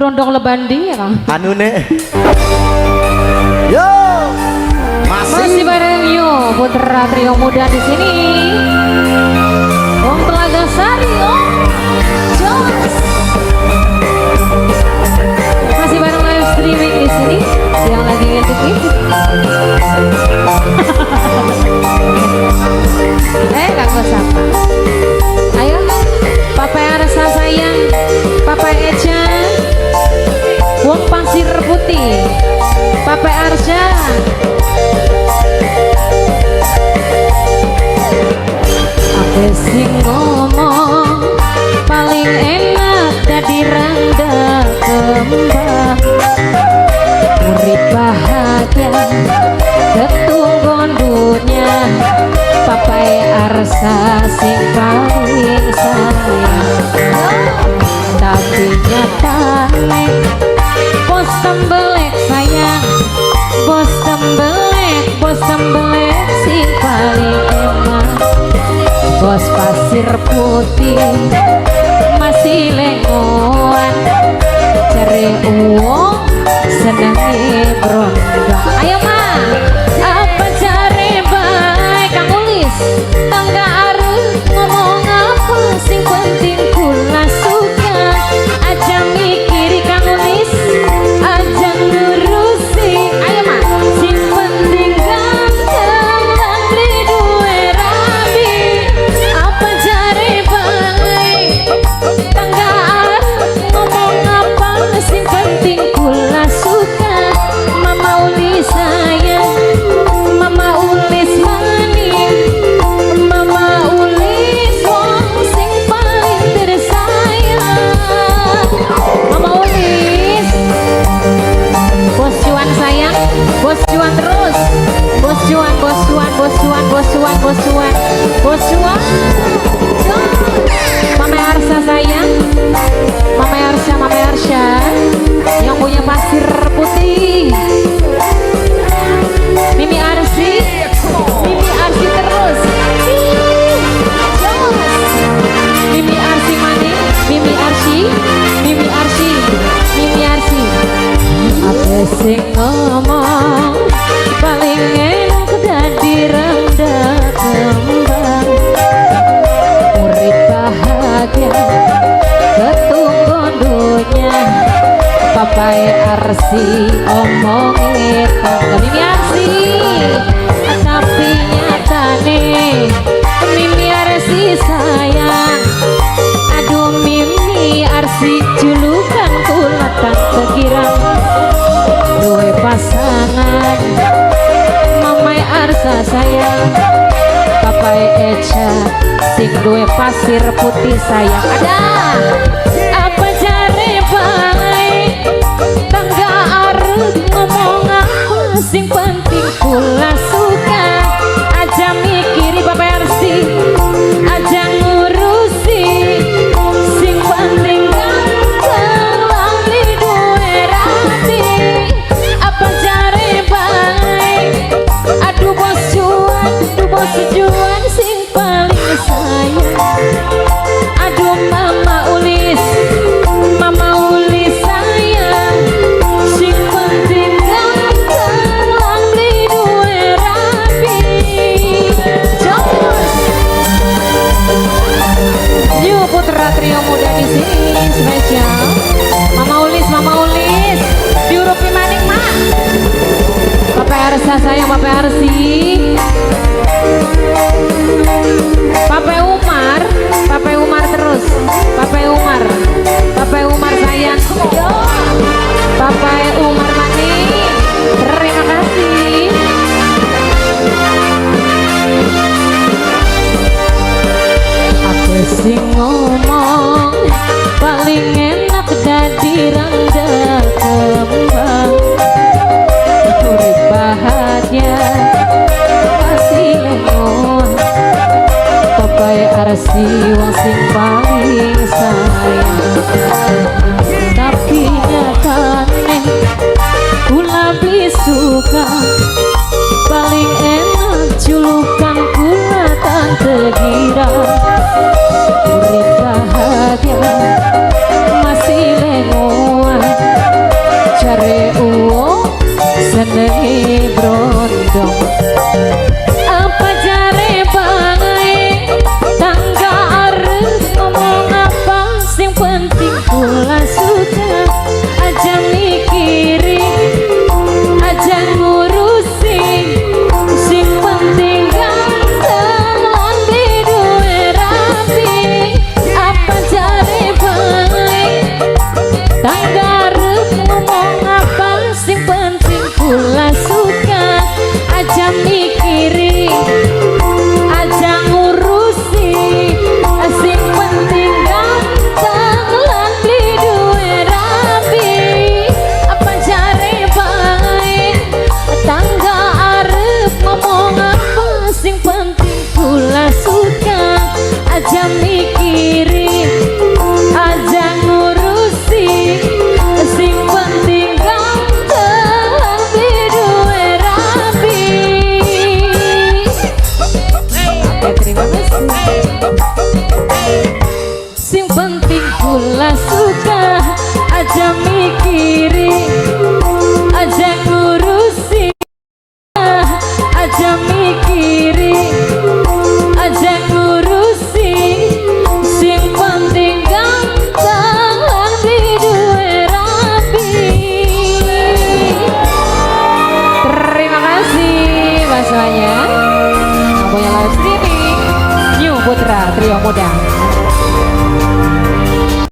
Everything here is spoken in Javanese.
Brondong Lebandi ya Kang. Anune. Yo. Masih Masih bareng yo Putra Trio Muda di sini. Wong Telaga Sari, oh. Jos. Masih bareng live streaming di sini yang lagi ngintip-ngintip. Kang siapa? Ayo, Papa Arsa sayang, Papa Eja, Wong Pasir Putih, Papa Arsa. Aku sing ngomong paling enak dadi randa kembang, urip bahagia ketunggon dunya. Papai Arsa sing paling sayang, tapi nyatane bos tembelek sayang, bos tembelek sing paling enak. Bos pasir putih masih lengoan, cari uang senangi brondong. Ayo ma, apa cari baik Kang Ulis, tangga arus ngomong apa sing penting kula suka. Aja mikiri Kang Ulis, aja ngurusi. Ayo ma, sing penting ganteng lan duwe rabi. Apa jare baik tangga arus ngomong apa sing penting kula suka. Mama Ulis sayang, Mama Ulis maning, Mama Ulis wong sing paling tersayang. Mama Ulis, Bos Cuan sayang, Bos Cuan terus, Bos Cuan, Bos Cuan, Bos Cuan, Bos Cuan, Bos Cuan, Bos Cuan. Mama Arsa sayang, Mama Arsa, Mama Arsa yang punya pasir putih. Mimi Arsi, Mimi Arsi terus. Mimi Arsi maning, Mimi Arsi, Mimi Arsi, Mimi Arsi. Aku sing ngomong paling enak dadi randa kembang, urip bahagia ketunggon dunya. Papai Arsi omonge tangga Mimi Arsi, tapi nyatane Mimi Arsi sayang. Aduh Mimi Arsi julukan kula tante girang, duwe pasangan Mamai Arsa sayang, Papai Eca sing duwe pasir putih sayang. Ada apa jare baik tangga arep ngomong apa sing penting kula suka. Aja mikiri Bapak Arsi, aja ngurusi, sing penting ganteng lan duwe rapi. Apa jare baik, aduh bos cuan, aduh bos cuan sing paling sayang. Aduh Mama Ulis, Mama Ulis sayang, sing penting ganteng lan beli duwe rapi. Jos. Yuk Putra Trio Muda di sini spesial. Mama Ulis, Mama Ulis, diurupi maning mak. Bapak Arsa sayang, Bapak Arsi, Bapak Umar, Bapak Umar terus, Bapak Umar, Bapak Umar sayang, Bapak Umar maning, terima kasih. Aku sing ngomong paling enak dadi randa kembang, urip bahagia masih lengon. Papai Arsi wong sing paling sayang, tapi nyatane kula beli suka. Paling enak julukan kula tante girang, urip bahagia masih lengoan. Trio Muda.